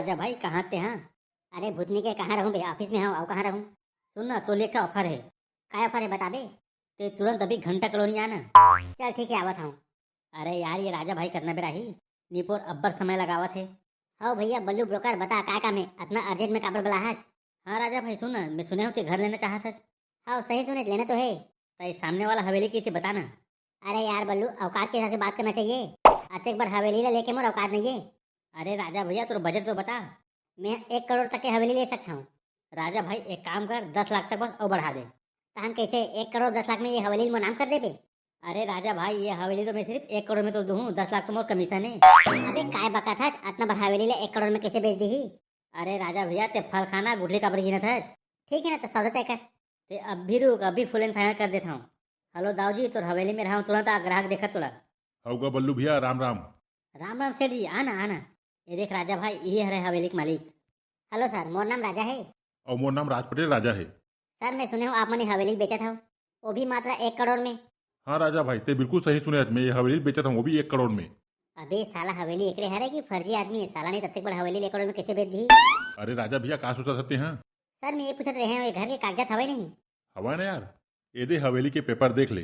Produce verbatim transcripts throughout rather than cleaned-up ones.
राजा भाई, कहाँ ते हाँ? अरे भूतनी के, कहाँ रहूँ बे, ऑफिस में हूँ, अउ कहाँ रहूँ? सुन ना, तोर लिए एक ठा ऑफर हे। काय ऑफर हे, बताबे? ते तुरंत अभी घंटा कॉलोनी आना। चल ठीक है, आवत हूँ। अरे यार, ये राजा भाई कतना बेर आही, निपोर अब्बड़ समय लगावत हे। हव भैया बल्लू ब्रोकर, बता का काम हे, अतना अर्जेंट में काबर बलाहच? हाँ राजा भाई, सुन ना, मैं सुने हूँ ते घर लेना चाहत हच। हव सही सुने, लेना तो हे। तो ये सामने वाला हवेली कइसे, बता ना। अरे यार बल्लू, औकात के हिसाब से बात करना चाहिए। अतेक बड़ हवेली ला लेके मोर औकात नहीं है। अरे राजा भैया, तोर बजट तो बता। मैं एक करोड़ तक के हवेली ले सकता हूँ। राजा भाई, एक काम कर, दस लाख तक बस अउ बढ़ा दे। तहन कैसे एक करोड़ दस लाख में ये हवेली मोर नाम कर देबे? अरे राजा भाई, ये हवेली तो मैं सिर्फ एक करोड़ में तो दूँ, दस लाख तो मोर कमीशन है। अबे काय बकत हच, अतना बड़ हवेली ला एक करोड़ में कैसे बेच दीही? अरे राजा भैया, ते फल खाना गुठली काबर गिनत हच? ठीक है ना, तो सौदा तय कर। ते अभी रुक, अभी फुल एंड फाइनल कर देत हूँ। हेलो दाऊ जी, तोर हवेली में रहूँ, तुरंत आ ग्राहक देखत तोला। हव गा बल्लू भैया, राम राम। राम राम सेठ जी, आना आना। ये देख राजा भाई, यही हरे हवेली के मालिक। हेलो सर, मोर नाम राजा है। अउ मोर नाम राज पटेल राजा है। सर, मैं सुने हूँ आप मन ये हवेली बेचत हव, वो भी मात्र एक करोड़ में। हाँ राजा भाई, ते बिल्कुल सही सुने हच, मैं ये हवेली बेचत हूँ, वो भी एक करोड़ में। अबे साला, हवेली एकरे हरे कि फर्जी आदमी है साला, नहीं ततेक बड़ हवेली एक करोड़ में कैसे बेच दी? अरे राजा भैया, का सोचत हच ते हाँ? सर, मैं ये पूछत रहे हूँ, ये घर के कागजात हवे नहीं? हवा ना यार, ये दे हवेली के पेपर देख ले।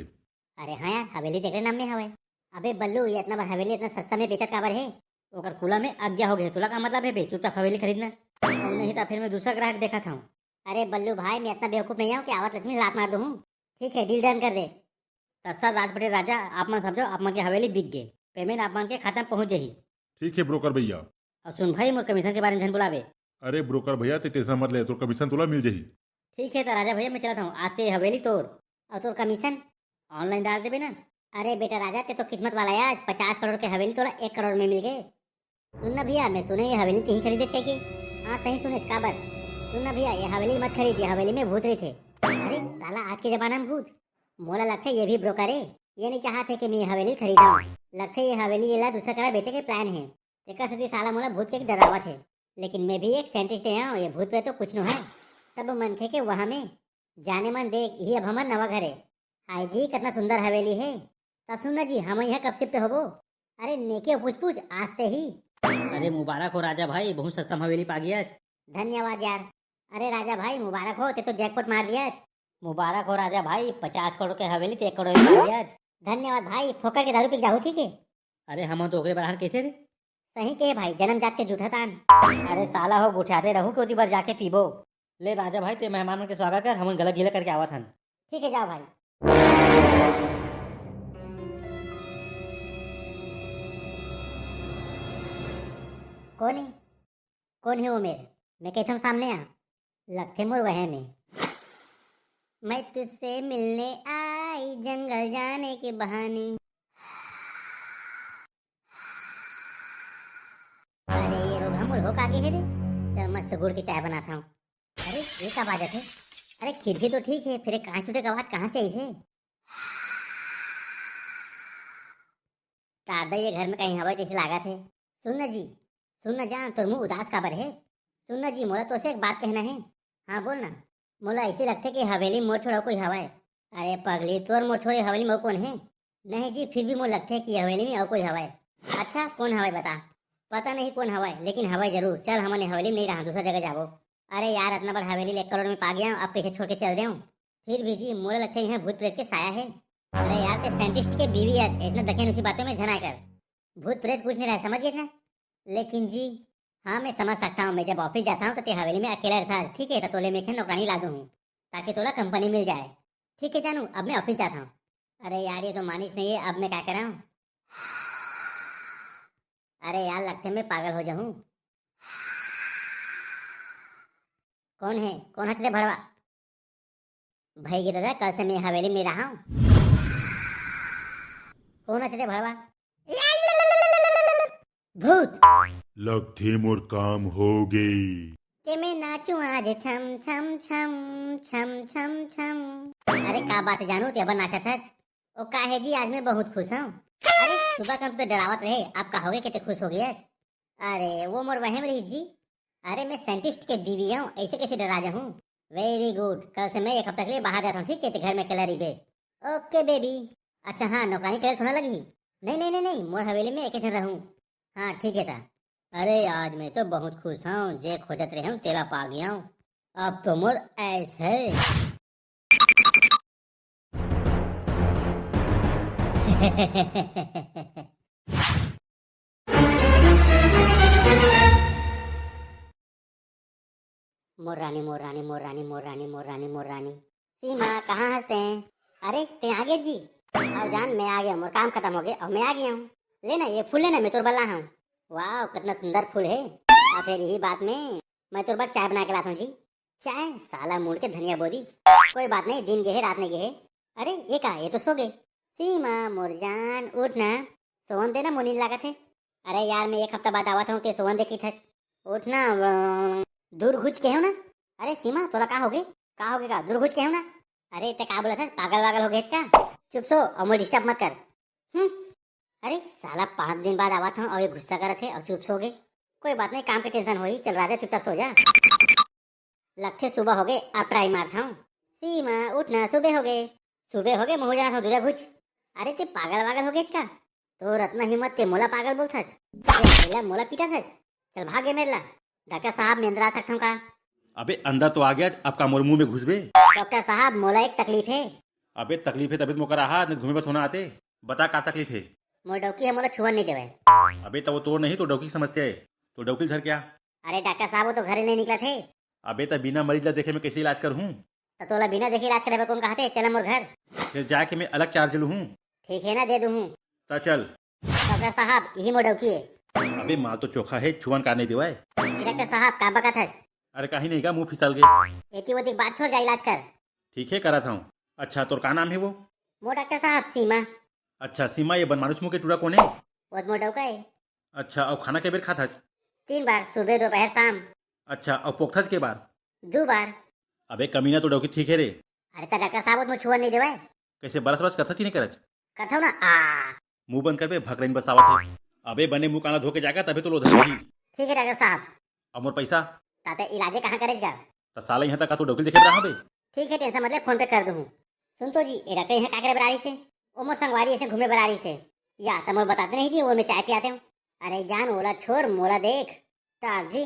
अरे हाँ यार, हवेली तो एकरे नाम में हवे। अबे बल्लू, ये अतना बड़ हवेली अतना सस्ता में बेचत काबर है? ओकर कुला में आज्ञा हो गए, तोला का मतलब है बे, चुपचाप हवेली खरीदना। अउ नहीं तो फिर मैं दूसरा ग्राहक देखत हूँ। अरे बल्लू भाई, मैं अतना बेवकूफ नहीं हूँ कि आवत लक्ष्मी लात मार दूँ। ठीक है, डील डन कर दे। तो सर, राज पटेल राजा, आप मन सब जाओ, आप मन के हवेली बिक गे, पेमेंट आप मन के खाता में पहुँच जाही। ठीक है ब्रोकर भैया। अउ सुन भाई, मोर कमीशन के बारे में झन बुलावे। अरे ब्रोकर भैया, ते टेंशन मत ले, तोर कमीशन तोला मिल जाही। ठीक है, तो राजा भैया मैं चलत हूँ, आज से हवेली तोर। अउ तोर कमीशन? ऑनलाइन डाल देबे ना। अरे बेटा राजा, ते तो किस्मत वाला है, आज पचास करोड़ के हवेली तोला एक करोड़ में मिल गए। सुन ना भैया, मैं सुने ये हवेली तेही खरीदे थे कि? हाँ सही सुने, काबर? सुन ना भैया, ये हवेली मत खरीद, ये हवेली में भूत रहिथे। अरे साला, आज के जमाना में भूत? मोला लगथे ये भी ब्रोकर है, ये नहीं चाहत है कि मैं ये हवेली खरीदूं। लगथे ये हवेली ला दूसरा करा बेचे के प्लान है, तेकर सेती साला मोला भूत के डरावत है। लेकिन मैं भी एक साइंटिस्ट है, ये भूत प्रेत तो कुछ नो है, सब मनखे के वहम है। जाने मन देख, यही अब हमर नवा घर है। हाय जी, कितना सुंदर हवेली है। त सुन ना जी, हम यहाँ कब शिफ्ट होबो? अरे नेके पूछ पूछ, आज से ही। अरे मुबारक हो राजा भाई, बहुत सस्ता में हवेली पा गया। धन्यवाद यार। अरे राजा भाई मुबारक हो, ते तो जैकपॉट मार दिया। मुबारक हो राजा भाई, पचास करोड़ के हवेली ते एक करोड़ में पा गया। धन्यवाद भाई, फोकट के दारू पी के जाहू, ठीक है? अरे हमन तो ओकरे बर हन कैसे रे? सही के भाई, जन्म जात के जूठा तान। अरे साला हो, गोठियाते रहू के ओती बर जाके पीबो। ले राजा भाई, ते मेहमान मन के स्वागत कर, हमन गला गीला करके आवत हन। ठीक है, जाओ भाई। कौन है? कौन है वो मेरे? मैं कहता हूँ सामने आ। लगथे मोर वहम है। मैं तुझसे मिलने आई जंगल जाने के बहाने। अरे ये रोगहा मोर हो का गे हे रे? चल मस्त गुड़ के चाय बनाता हूँ। अरे ये का बाजत है? अरे खिड़की तो ठीक है, फिर ये कांच टूटे का आवाज कहाँ से आई है? का दई, ये घर में कहीं हवा तैसे लागत है। सुन ना जी, सुन ना जान, तोर मुंह उदास काबर है? सुन ना जी, मोला तोसे एक बात कहना है। हाँ बोल ना। मोला ऐसे लगथे कि हवेली मोर छोड़ा कोई हवय। अरे पगली, तोर मोर छोड़े हवेली में कोन है? नहीं जी, फिर भी मोर लगथे कि हवेली में अउ कोई हवय। अच्छा, कौन हवय बता? पता नहीं कौन हवय, लेकिन हवय जरूर। चल, हमन ये हवेली में नहीं रहा, दूसरा जगह जाबो। अरे यार, इतना बड़ हवेली एक करोड़ में पा गया, अब कैसे छोड़ के चल देऊं? फिर भी जी, मोला लगथे यहाँ भूत प्रेत के साया है। अरे यार, ते साइंटिस्ट के बीवी है, इतना दकियानूसी बातें में झन आया कर। भूत प्रेत कुछ नहीं रहा, समझ गए ना? लेकिन जी, हाँ, मैं समझ सकता हूँ, मैं जब ऑफिस जाता हूँ तो ते हवेली में अकेला रहता है, ठीक है, तो तोले में एक नौकरानी ला दूँ हूँ, ताकि तोला कंपनी मिल जाए। ठीक है जानू, अब मैं ऑफिस जाता हूँ। अरे यार, ये तो मानिस नहीं है, अब मैं क्या कराऊँ? अरे यार, लगथे मैं पागल हो जाऊँ। कौन है, कौन हच रे भड़वा? भाई के दादा, कल से मैं हवेली में नहीं रहा हूँ। कौन हच रे भड़वा? भूत। लगथे मोर काम हो गे। के मैं नाचूं आज छम छम छम, छम छम छम। अरे का बात जानू, ते बर नाचत हच? ओ का है जी, आज मैं बहुत खुश हूँ। अरे सुबह का तो डरावत रहे, आप का हो गए, कितने खुश हो गए आज? अरे वो मोर वहम रही जी। अरे मैं साइंटिस्ट के बीवी हूँ, ऐसे कैसे डरा जाऊँ? वेरी गुड, कल से मैं एक हफ्ता के लिए बाहर जाता हूँ, ठीक है? तो घर में अकेला रहिबे। ओके बेबी। अच्छा हाँ, नौकरानी करे थोड़ा लगी? नहीं नहीं नहीं नहीं, मोर हवेली में एक ही रहूँ। हाँ ठीक है था। अरे, आज मैं तो बहुत खुश हूँ, जे खोजत रहे हूँ, तेला पा गया हूँ। अब तो मोर ऐश है। मोर रानी, मोर रानी, मोर रानी, मोर रानी, मोर रानी, मोर रानी। सीमा, कहाँ हस तैं? अरे, तैं आ गे जी? अउ जान, मैं आ गया, मोर काम खत्म हो गया, अब मैं आ गया हूँ। ले ना, ये फूल ले ना, मैं तोर बर लाए हूँ। वाह, कितना सुंदर फूल है। आ, फिर यही बात में मैं तोर बर चाय बना के लाता हूँ जी। चाय? साला मूड़ के धनिया बो दी। कोई बात नहीं, दिन गे हे, रात नहीं गे हे। अरे, ये का, ये तो सो गए। सीमा, मोर जान, उठ ना, सोवन दे ना, मोर नींद लागत है। अरे यार, मैं एक हफ्ता बाद आवत हूँ, ते सोवन दे की थच। उठ ना, दूर घुच के हो ना। अरे सीमा, तोला का हो गे? का हो गे का? दूर घुच के हो ना। अरे, ते का बोलत हस? पागल वागल हो गए का? चुप सो, अउ मोर डिस्टर्ब मत कर। हम्म। अरे साला, पाँच दिन बाद आवत हूँ अउ ये गुस्सा करत है अउ चुप सो गए। कोई बात नहीं, काम के टेंशन होही, चल राजा, चुपचाप सो जा। लगथे सुबह हो गए, अब ट्राई मारत हूँ। सीमा, उठ ना, सुबह हो गए। सुबह हो गए, महूँ जाना था दूर घुच। अरे ते पागल वागल हो गए का? तोर अतना हिम्मत, ते मोला पागल बोलथस? ते अकेला मोला पीटथस? चल भाग गे मेर ला। डॉक्टर साहब, मैं अंदर आ सकता हूँ का? अबे अंदर तो आ गया, अब का मोर मुंह में घुसबे? डॉक्टर साहब, मोला एक तकलीफ है। अबे तकलीफ है तबे तो मोकर आहा, नहीं घूमे बर थोड़ा आते। बता का तकलीफ है? मोर डौकी है, मोला छुअन नहीं देवे। अबे तो वो तोर नहीं, तो डौकी की समस्या है। तो डौकी ल धर क्या? अरे डॉक्टर साहब, वो तो घर ही नहीं निकला थे। अबे तो बिना मरीज ला देखे मैं कैसे इलाज कर हूँ? तो तोला बिना देखे इलाज करे बर कौन कहा थे? चला मोर घर। फिर जाके मैं अलग चार्ज लूँ हूँ। ठीक है ना, दे दूँ हूँ। ता चल। डॉक्टर साहब, यही मोर डौकी है। अबे माल तो चोखा है, छुअन का नहीं देवाय। ए डॉक्टर साहब, का बकत है? अरे कहीं नहीं का, मुंह फिसल गए। एती ओती बात छोड़, जा इलाज कर। ठीक है, करा था हूँ। अच्छा, तोर का नाम है वो? मोर डॉक्टर साहब, सीमा। अच्छा सीमा, ये बनमानुस मुंह के टूरा कौन है? वो मोर डौका है। अच्छा, अउ खाना के बेर खाथच? तीन बार, सुबह, दोपहर, शाम। अच्छा, अउ पोकथच के बार? दो बार। अबे कमीना, तो डौकी ठीक है रे। अरे तो डॉक्टर साहब, वो तो छुअन नहीं देवाय। कैसे बरस बरस करथच कि नहीं करच? करथव ना, आ। मुंह बंद कर बे, भकरइन बसावत है। अबे बने मुंह कान ला धो के जागा, तबे तो लोधा होही। ठीक है डॉक्टर साहब। अब मोर पैसा? ताते इलाजे कहाँ करेच गा? त साला यहाँ तक का तू डौकी ल देखे बर रहा बे? ठीक है, टेंशन मत ले, फोन पे कर दूँ। सुन तो जी, ए डॉक्टर यहाँ का करे बर आ रही से? ओ मोर संगवारी ऐसे घूमे बर आ रही से। या त मोर बताते नहीं जी, वो मैं चाय पियाते हूँ। अरे जान, ओला छोड़, मोला देख। टार जी,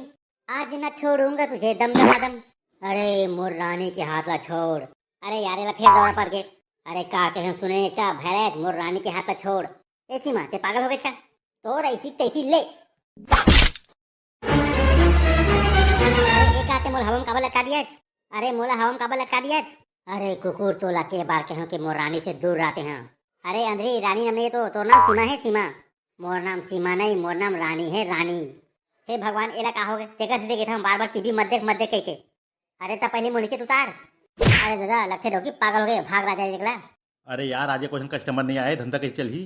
आज न छोड़ूंगा तुझे दम दमादम। अरे मोर रानी के हाथ ला छोड़। अरे यार, एला फेर दौरा पड़ गे। अरे का कहे सुने इसका भैरस, मोर रानी के हाथ ला छोड़। ए सीमा, ते पागल हो गए का? तोर ऐसी तैसी ले। अरे ए का, ते मोला हवा में काबर लटका दिया? अरे मोला हवा में काबर लटका दिया? अरे कुकुर, तोला के बार कहूँ कि मोर रानी से दूर रहते हैं। अरे अंधरी, रानी नाम नहीं है तो, तोर नाम सीमा है, सीमा। मोर नाम सीमा नहीं, मोर नाम रानी है, रानी। हे भगवान, एला का हो गए? तेकर से देखे था हम बार बार टीवी मत देख, मत देख कह के। अरे त पहले मोर नीचे उतार। अरे दादा, लगथे डौकी पागल हो गए, भाग राजा एकला। अरे यार, आज ये कोई कस्टमर नहीं आए, धंधा कैसे चलही?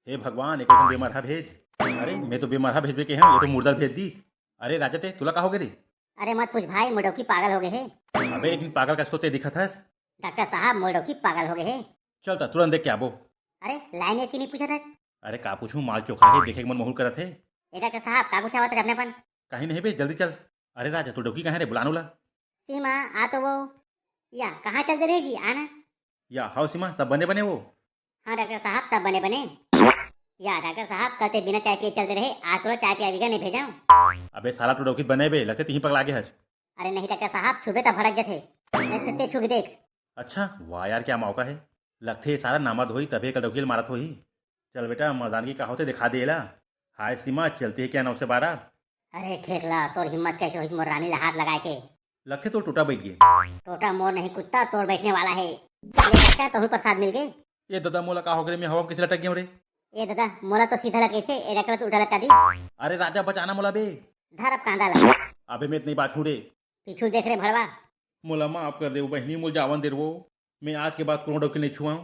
हे भगवान, एक कोई बेमरहा भेज। अरे मैं तो बेमरहा भेजबे के हूँ, ये तो मुर्दा भेज दी। अरे राजा ते, तुला का हो गए रे? अरे मत पूछ भाई, मोर डौकी पागल हो गए है। अबे लेकिन पागल का सोते दिखत है। डॉक्टर साहब, मोर डौकी पागल हो गए है। चल त तुरंत देख के आबो। अरे लाइन ऐसी नहीं पूछा था। अरे का पूछूं, माल चोखा है, देखे के मन महूल करत है। ए डॉक्टर साहब, का कुछ आवत है अपने अपन? कहीं नहीं बे, जल्दी चल। अरे राजा, तोर डौकी कहाँ रे? बुलानो ला। सीमा, आ तो वो। या, कहाँ चल दे रहे जी, आना। या, हाव सीमा, सब बने बने वो? हाँ डॉक्टर साहब, सब बने बने। या डॉक्टर साहब, कल ते बिना चाय पिए चल दे रहे, आज थोड़ा चाय पिया बिना नहीं भेजा हूँ। अबे साला, तोर डौकी बने बे, लगथे तिही पगला गे हस। अरे नहीं डॉक्टर साहब, छुबे त भड़क जथे। नहीं तो ते छू के देख। अच्छा, वाह यार, क्या मौका है। लगथे ये सारा नामर्द होही, तभे एकर डौकी ल मारत होही। चल बेटा, मर्दानगी का होथे, दिखा दे एला। हाय सीमा, चलती है क्या नौ से बारह? अरे ठेकला, तोर हिम्मत कैसे होही मोर रानी ला हाथ लगाए के? लगथे तोर टोटा बैठ गे। टोटा मोर नहीं कुत्ता, तोर बैठने वाला है। ये लगता है तोहू प्रसाद मिल गए। ये दादा, मोला का हो गए, मैं हवा में कैसे लटक गया रे? ए दादा, मोला तो सीधा लटकइसे, ए डॉक्टर तो उल्टा लटका दी। अरे राजा, बचाना मोला बे। धर अब कांदा ला। अबे मैं इतनी बात हूँ रे। पीछू देख रे भड़वा। मोला माफ कर दे बहिनी, मोला जावन दे वो। मैं आज के बाद कोनो डौकी नहीं छुआऊं।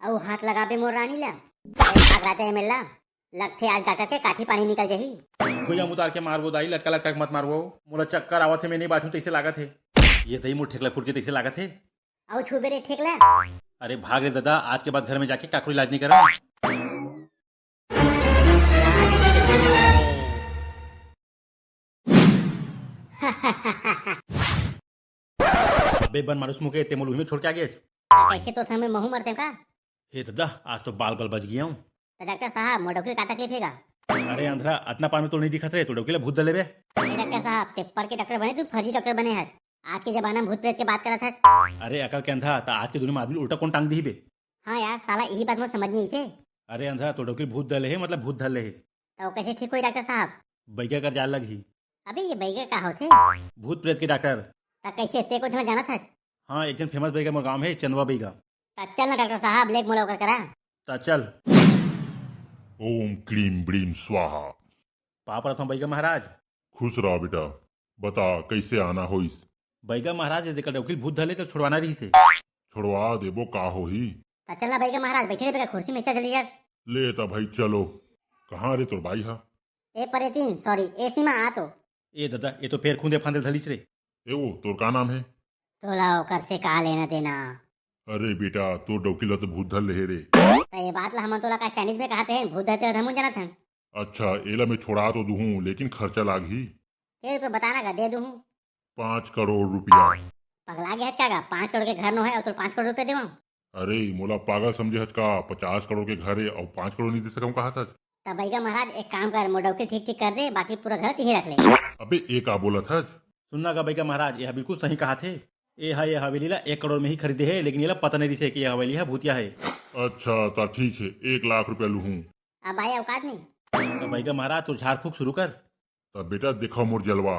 अउ हाथ लगाबे मोर रानी ला। ए भाग राजा एमेला। लगथे आज डॉक्टर के काठी पानी निकल जही। भुइयां उतार के मारबो दाई, लटका लटका के मत मारबो। मोला चक्कर आवत है, मैं नहीं बाचूं तैसे लागत है। ये दही मोर ठेकला फूट के तैसे लागत है। अउ छूबे रे ठेकला। अरे भाग रे दादा, आज के बाद घर में जाके काकरो इलाज नहीं करा। अबे बन मानुस मुके, ते मोला उही में छोड़ के आ गेस। कैसे तो समय महू मरते का? हे दादा, आज तो बाल बाल बच गया हूँ। तो डॉक्टर साहब, मोर डौकी का तकलीफ है का? अरे अंधरा, अतना पान में तो नहीं दिखत रे, तो डौकी ला भूत धर लेबे। ए डॉक्टर साहब, तें पढ़ के डॉक्टर बने, तू फर्जी डॉक्टर बने हस। आज के जमाना में भूत प्रेत के बात करत हस। अरे अकल के अंधा, त आज के दुनिया में आदमी उल्टा कौन टांग दिही बे? हाँ यार, साला यही बात मोर समझ नहीं थे। अरे अंधरा, तो डौकी भूत धर ले हे, मतलब भूत धर ले हे। तो कैसे ठीक होई डॉक्टर साहब? बैगा कर जाल लगही। अबे ये बैगा का होथे? भूत प्रेत के डॉक्टर। त कैसे, तें कुछ ना जानत हस? हाँ, एक जन फेमस बैगा मोर गांव में हे, चंदवा बैगा। त चल ना डॉक्टर साहब, लेके मोला ओकर करा। त चल। ओम क्लीम ब्रीम स्वाहा। पाप रथम बैगा महाराज। खुश रहा बेटा। बता, कैसे आना होइस? बैगा महाराज, ये देख डौकी ल भूत धर ले तो छुड़वाना रहिस हे। छुड़वा देबो, का होही? त चल ना बैगा महाराज, बैठे रहे बेटा कुर्सी में, चल जल्दी चल। ले त भाई चलो। कहाँ रे तोर बाई हा? ए परेतीन, सॉरी, ए सीमा आ तो। ए दादा, ये तो फेर खूंदे फांदे धलिस रे। ए वो, तोर का नाम हे? तोला ओकर से का लेना देना? अरे बेटा, तोर डौकी ला तो भूत धर ले हे रे। त ये बात ला हमन तोला का चाइनीज में कहत हन, भूत धरथे त हमन जानत हन। अच्छा, एला मैं छोड़ा तो दूहूं, लेकिन खर्चा लागही। के रुपया बताना का, दे दूहूं। पाँच करोड़ रुपया। पगला गया है का गा? पाँच करोड़ के घर नो है और तोर पाँच करोड़ रुपया देवाऊं? अरे, मोला पागल समझे हच का? पचास करोड़ के घर है और पाँच करोड़ नहीं दे सकूं कहा था। त बैगा महाराज, एक काम कर, मोर डौकी ठीक ठीक कर दे, बाकी पूरा घर तिही रख ले। अबे, ए का बोलत हच? सुनना का बैगा महाराज, ये बिल्कुल सही कहा थे। ए हा ये हवेली ला एक करोड़ में ही खरीदे हे, लेकिन ये ला पता नहीं रिसे कि ये हवेली हा भूतिया हे। अच्छा, त ठीक है, एक लाख रुपया लूहूं। अब आए औकात में। त बैगा महाराज, तू झाड़ फूक शुरू कर। त बेटा, देखा मोर जलवा।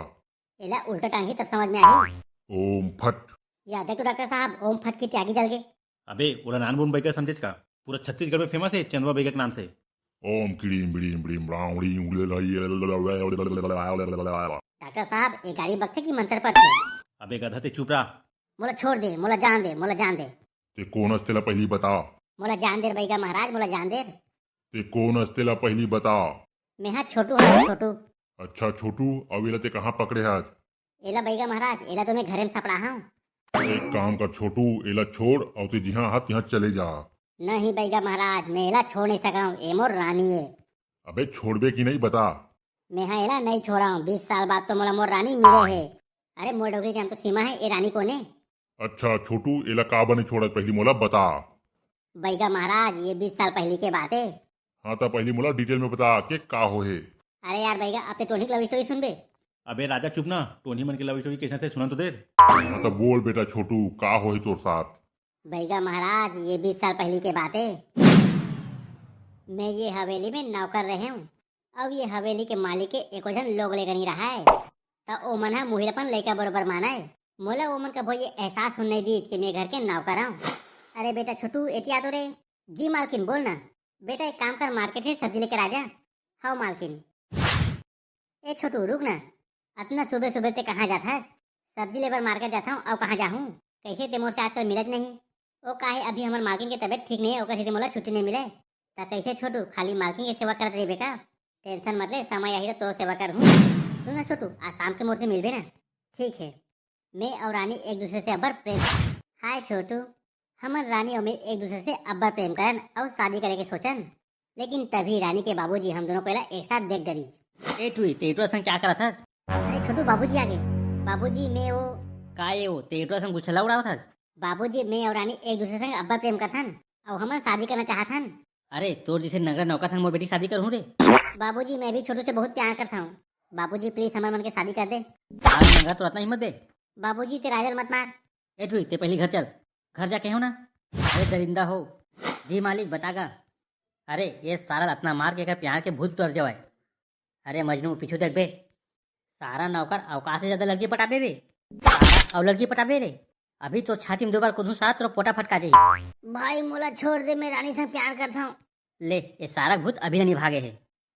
एला उल्टा टांगी तब समझ में आही। ओम फट। या देख तो डॉक्टर साहब, ओम फट की त्यागी जल के। अबे, ओला नानमुन बैगा समझेच का? पूरा छत्तीसगढ़ में फेमस हे चंदवा बैगा के नाम से। ओम क्लीम ब्रीम ब्रीम राम रीम। डॉक्टर साहब, ये गाड़ी बकथे की मंत्र पढ़थे? अबे गधा, ते चुप रहा। मोला छोड़ दे, मोला जान दे, मोला जान दे। ते कोन हस तेला पहली बता। मोला जान दे रे बैगा महाराज, मोला जान दे। ते कोन हस तेला पहली बता। मैं हा छोटू हूँ, छोटू। अच्छा छोटू, अउ एला ते कहाँ पकड़े हस? एला बैगा महाराज, एला तो मैं घरे में सपड़ा हूँ। एक काम कर छोटू, एला छोड़ अउ ते जिहाँ हस तिहाँ चले जा। नहीं बैगा महाराज, मैं एला छोड़ नहीं सकूँ, ए मोर रानी है। अबे छोड़बे कि नहीं बता। मैं हा एला नहीं छोड़ा हूँ, बीस साल बाद तो मोला मोर रानी मिले है। अरे मोर डौकी के नाम तो सीमा है, ए रानी कोने? अच्छा छोटू, एला का बने छोड़त, पहली मोला बता। बैगा महाराज, ये बीस साल पहली के बात है। हाँ, त पहली मोला डिटेल में बता के का होहे। अरे यार बैगा, अब ते टोनी के लव स्टोरी सुनबे? अबे राजा चुप ना, टोनी मन के लव स्टोरी कैसे थे सुनन तो दे। हाँ, त बोल बेटा छोटू, का होहे तोर साथ? बैगा महाराज, ये बीस साल पहली के बात है। मैं ये हवेली में नौकर रहे हूँ। अब ये हवेली के मालिक के एको झन लोग लेकर नहीं रहा है, त ओमन ह मुहिल अपन लइका बरोबर मानय। मोला ओमन कभो ये एहसास होने नहीं दीस कि मैं घर के नौकर हूँ। अरे बेटा छोटू, एती आ तो रे। जी मालकिन, बोल ना। बेटा एक काम कर, मार्केट से सब्जी लेकर आ जा। हव मालकिन। ए छोटू रुक ना, अतना सुबह सुबह ते कहाँ जात हस? सब्जी लेबर मार्केट जात हूँ, अउ कहाँ जाहूँ? कैसे ते मोर से आजकल मिलत नहीं? ओ काहे, अभी हमर मालकिन के तबीयत ठीक नहीं है, ओकर सेती मोला छुट्टी नहीं मिले। त कैसे छोटू, खाली मालकिन के सेवा करत रहिबे का? टेंशन मत ले, समय आही त तोरो सेवा करहूँ। सुन ना छोटू, आज शाम के मोर से मिलबे ना? ठीक है। मैं अउ रानी एक दूसरे से अब्बड़ प्रेम। हाय छोटू, हमर रानी अउ मैं एक दूसरे से अब्बड़ प्रेम करन अउ शादी करे के सोचन, लेकिन तभी रानी के बाबूजी हम दोनों को एला एक साथ देख डरिस। ए टुई, ते एटुआ संग क्या करत हस? अरे छोटू, बाबूजी आगे। बाबूजी, मैं वो का ये वो, ते एटुआ संग गुच्छला उड़ावत हस? बाबूजी, मैं अउ रानी एक दूसरे संग अब्बड़ प्रेम करथन अउ हमन शादी करना चाहत हन। अरे, तोर जैसे नंगरा नौकर संग मोर बेटी शादी करहूँ रे। बाबूजी, मैं भी छोटू से बहुत प्यार करता हूँ। बाबूजी, प्लीज हमर मन के शादी कर दे। आज नंगरा तो रत्ना हिम्मत दे। बाबूजी, ते राजल मत मार। ए टुई, ते पहली घर चल, घर जाके हो ना। अरे दरिंदा हो। जी मालिक, बता गा। अरे, ये सारा ल अतना मार के एकर प्यार के भूत उतर जावय। अरे मजनू, पीछू देख बे। सारा नौकर अवकाश से ज्यादा लड़की पटाबे बे। सारा अउ लड़की पटाबे रे। अभी तो छाती में दो बार कूदूं सारा, तोर पोटा फटका दे। भाई मोला छोड़ दे, मैं रानी से प्यार करता हूँ। ले, ये सारा भूत अभी नहीं भागे है।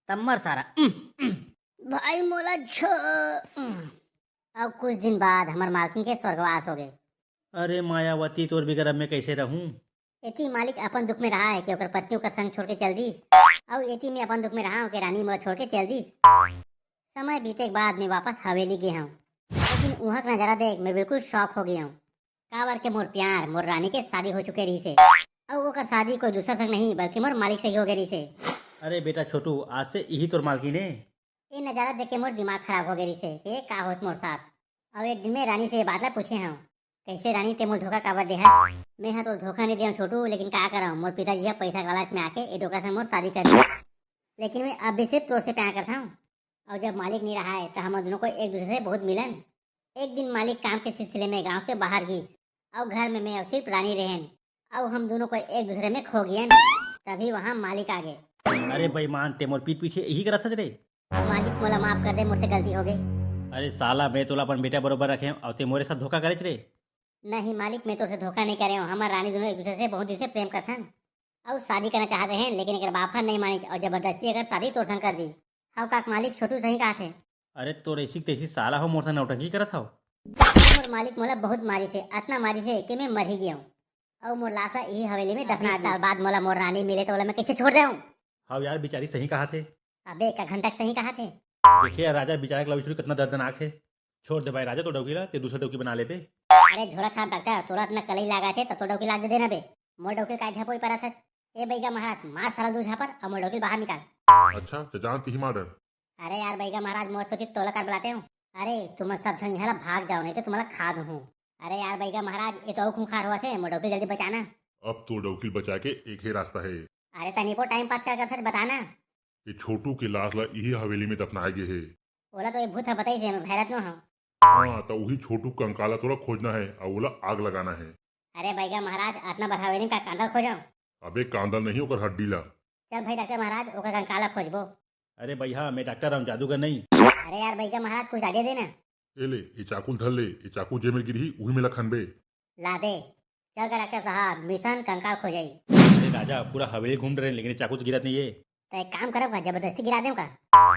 तम्मर सारा। उम, उम। भाई मोला छो-, उम। अब कुछ दिन बाद हमर मालकिन के स्वर्गवास हो गए। अरे मायावती, तोर बिगर अब मैं कैसे रहूं? एती मालिक अपन दुख में रहा है कि ओकर पत्नी ओकर संग छोड़ के चल दीस, अउ एती मैं अपन दुख में रहा हूँ कि रानी मोला छोड़ के चल दीस। समय बीते के बाद मैं वापस हवेली गे हूँ, लेकिन उहाँ के नजारा देख मैं बिल्कुल शॉक हो गए हूँ। काबर के मोर प्यार, मोर रानी के शादी हो चुके रहिस हे, अउ ओकर शादी कोई दूसरा संग नहीं, बल्कि मोर मालिक से ही हो गए रहिस हे। अरे बेटा छोटू, आज से इही तोर मालकिन हे। ये नजारा देख के मोर दिमाग खराब हो गए रहिस हे कि ये का होत मोर साथ। अउ एक दिन मैं रानी से ये बात ला पूछे हूँ, कैसे रानी, ते मोल धोखा काबर दे हस? मैं हा तो धोखा नहीं दे हूँ छोटू, लेकिन का करऊँ, मोर पिताजी हा पैसा के लालच में आके ये डोकरा संग मोर शादी कर दी। लेकिन मैं अब भी सिर्फ तोर से प्यार करता हूँ। और जब मालिक नहीं रहा है तो हम दोनों को एक दूसरे से बहुत मिलन। एक दिन मालिक काम के सिलसिले में गांव से बाहर गई और घर में मैं और सिर्फ रानी रहन। और हम दोनों को एक दूसरे में खो गयन। तभी वहाँ मालिक आ गए। अरे बेईमान, ते मोर पीठ पीछे यही करत हस रे। मालिक, मोला माफ कर दे, मोर से गलती हो गई। अरे साला, मैं तोला अपन बेटा बरोबर रखे हूँ और ते मोरे साथ धोखा करेच रे। नहीं मालिक, मैं तोर से धोखा नहीं करे हूँ। हमार रानी दोनों एक दूसरे से बहुत दिन से प्रेम करथन और शादी करना चाहते हैं, लेकिन एक बाप हर नहीं मानी और जबरदस्ती अगर शादी तोर संग कर दी। हव काक मालिक, छोटू सही कहा थे। अरे तोर ऐसी तैसी साला हो, मोर से नौटंकी करत हव। मोर मालिक मोला बहुत मारी से, अतना मारी से कि मैं मर ही गया हूँ। और मोर लाश ला यही हवेली में दफना दी। साल बाद मोला मोर रानी मिले तो बोला मैं कैसे छोड़ दे हूँ? हव यार, बेचारी सही कहा थे। अबे का घंटा के सही कहा थे। देखिए यार राजा, बेचारा के love story कितना दर्दनाक है। छोड़ दे भाई राजा, तो डौकी ला ते दूसरा डौकी बना ले बे। अरे झोला छाप डॉक्टर, तोला इतना कलई लागा थे तो तो डौकी लाग दे देना बे। मोर डौकी काय झपोई परत है? ए बैगा महाराज, मार साला दू झापर और मोर डौकी बाहर निकाल। अच्छा, तो जान तिही मार डर। अरे यार बैगा महाराज, मोर सोची तोला कर बुलाते हूँ। अरे तुम सब झन यहाँ भाग जाओ, नहीं तो तुम्हारा खा दूँ। अरे यार बैगा महाराज, ये तो अउ खूंखार हुआ थे, मोर डौकी जल्दी बचाना। अब तो डौकी बचा के एक ही रास्ता है। अरे तनिको टाइम पास कर कर बताना। ये छोटू के लाश ला यही हवेली में दफनाए गए है। ओला तो ये भूत ह बताई से, मैं भैरत नो हूँ। हाँ, तो वही छोटू कंकाल ला तोला खोजना है और ओला आग लगाना है। अरे बैगा महाराज, अतना बड़ा हवेली में का कांदा खोजो? अबे कांदा नहीं, ओकर हड्डी ला। चल भाई डॉक्टर महाराज, ओकर कंकाल ला खोजबो। अरे भैया, मैं डॉक्टर हूँ, जादूगर नहीं। अरे यार बैगा महाराज, कुछ आइडिया देना। ए ले, ये चाकू ल धर ले, ये चाकू जे में गिरही, उही में ला खनबे। ला दे। चल का डॉक्टर साहब, मिशन कंकाल खोजई। अरे राजा, पूरा हवेली घूम रहे हैं, लेकिन ये चाकू तो गिरत नहीं है। तो एक काम करब का, जबरदस्ती गिरा देव का?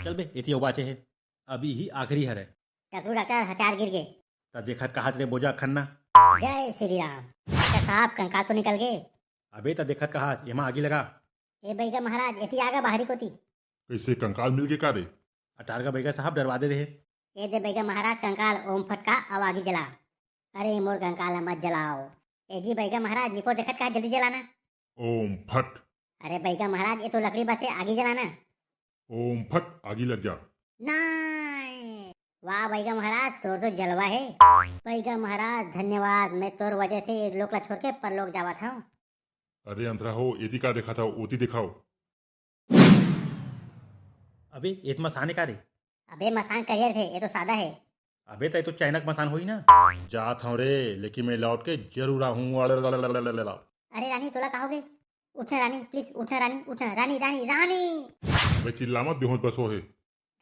चल बे, एती अउ बाचे है, अभी ही आखिरी हरे। डॉक्टर, डॉक्टर, हथियार गिर गए। त देखत कहात रे बोजा खन्ना। जय श्री राम। डॉक्टर साहब, कंकाल तो निकल गए। अबे त देखत कहात, एमा आगी लगा। ए बैगा महाराज, एती आगा बाहरी कोती। कैसे, कंकाल मिल गए का रे? अटारगा बैगा साहब, डरवा दे रहे। ए दे बैगा महाराज कंकाल, ओम फटका अउ आगी जला। अरे मोर कंकाल ला मत जलाओ। ए जी बैगा महाराज, निपोर देखत का, जल्दी जलाना। ओम फट। अरे बैगा महाराज, ये तो लकड़ी बस है, आगी जलाना। ओम फट, आगी लग जा। नाय। वाह बैगा महाराज, तोर तो जलवा है। बैगा महाराज धन्यवाद, मैं तोर वजह से ये लोक ला छोड़ के परलोक जावत हूँ। अरे अंधरा हो, एती का देखा था, ओती दिखाओ। अबे, ये तो मसान है का रे? अबे, मसान करियर थे, ये तो सादा है। अबे, त ये तो चाइना के मसान होई ना। जात हूँ रे, लेकिन मैं लौट के जरूर आहूँ। अरे रानी, तोला का हो गए? उठ ना रानी, प्लीज उठ ना रानी, उठ ना रानी, रानी, रानी। बे चिल्ला मत, बेहोश बस हो है।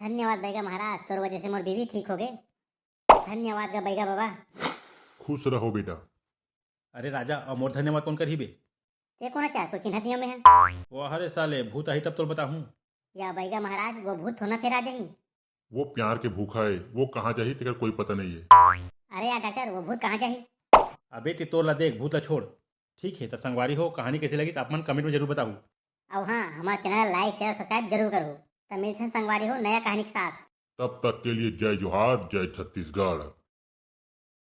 धन्यवाद बैगा महाराज, तोर वजह से मोर बीवी ठीक हो गए। धन्यवाद गा बैगा बाबा। खुश रहो बेटा। अरे राजा, अउ मोर धन्यवाद कौन करही बे? ते कोन आचा, तो चिन्हत नहीं हमें है। वाह रे साले, भूत आही तब तो बताहूँ। या बैगा महाराज, वो भूत थोना फेर आ जाही। वो प्यार के भूखा है, वो कहाँ जाही तेकर कोई पता नहीं है। अरे यार डॉक्टर, वो भूत कहाँ जाही? अबे ते तोर ला देख, भूत ला छोड़। ठीक है, त संगवारी हो, कहानी कैसे लगी, आप मन comment में जरूर बताहू। अउ हाँ, हमारे channel like, share, subscribe जरूर करो। त मिलते हैं संगवारी हो नया कहानी के साथ। तब तक के लिए जय जोहार, जय छत्तीसगढ़।